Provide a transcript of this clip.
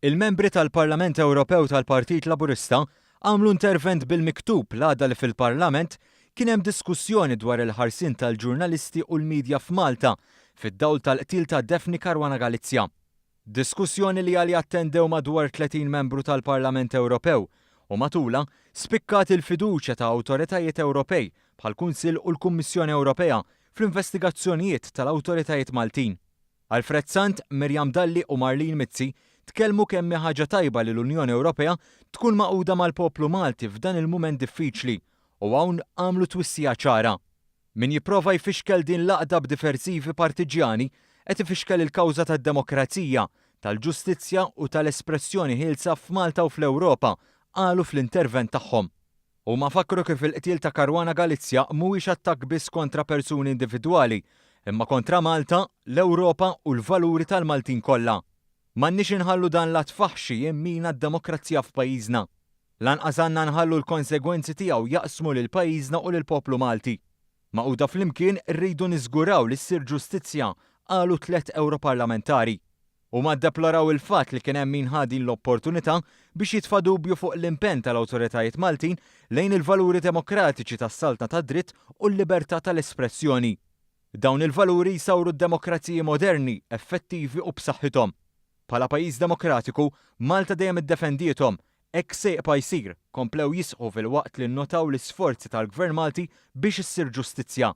Il-membri tal-Parlament Ewropew tal-Partit Laburista għamlu intervent bil-miktub l-għada li fil-Parlament kien hemm diskussjoni dwar il-ħarsien tal-ġurnalisti u l-midja f'Malta fid-dawl tal-qtil ta' Daphne Caruana Galizia. Diskussjoni li għaliha attendew madwar 30 membru tal-Parlament Ewropew u matulha spikkat il-fiduċja ta' awtoritajiet Ewropej bħall-Kunsill u l-Kummissjoni Ewropea fl-investigazzjonijiet tal-awtoritajiet Maltin. Alfred Sant, Miriam Dalli u Marlene Mizzi tkellmu kemm hi ħaġa tajba li l-Unjoni Ewropea tkun magħquda mal-poplu Malti f'dan il-mument diffiċli u hawn għamlu twissija ċara. Min jipprova jfixkel din l-għaqda b'diversivi partiġjani qed ifixkel il-kawża tad-demokrazija, tal-ġustizzja u tal-espressjoni ħielsa f'Malta u fl-Ewropa, qalu fl-intervent tagħhom. Huma fakkru kif il-qtil ta' Caruana Galizia mhuwiex attakk biss kontra persuni individwali, imma kontra Malta, l-Ewropa u l-valuri tal-Maltin kollha. M'għandniex inħallu dan l-att faħxi jimmina d-demokrazija f'pajjiżna. Lanqas għandna nħallu l-konsegwenzi tiegħu jaqsmu lil pajjiżna u lill-poplu Malti. Magħquda flimkien irridu niżguraw li ssir ġustizzja, qalu tlett Ewroparlamentari. Huma ddeploraw il-fatt li kien hemm min ħa din l-opportunità biex jitfa' dubju fuq l-impenn tal-awtoritajiet Maltin lejn il-valuri demokratiċi tas-saltna tad-dritt u l-libertà tal-espressjoni. Dawn il-valuri jsawru d-demokraziji moderni, effettivi u b'saħħithom. Bħala pajjiż demokratiku, Malta dejjem iddefendiethom, hekk se jibqa' jsir, komplew jisħqu filwaqt li nnotaw l-isforzi tal-Gvern Malti biex issir ġustizzja.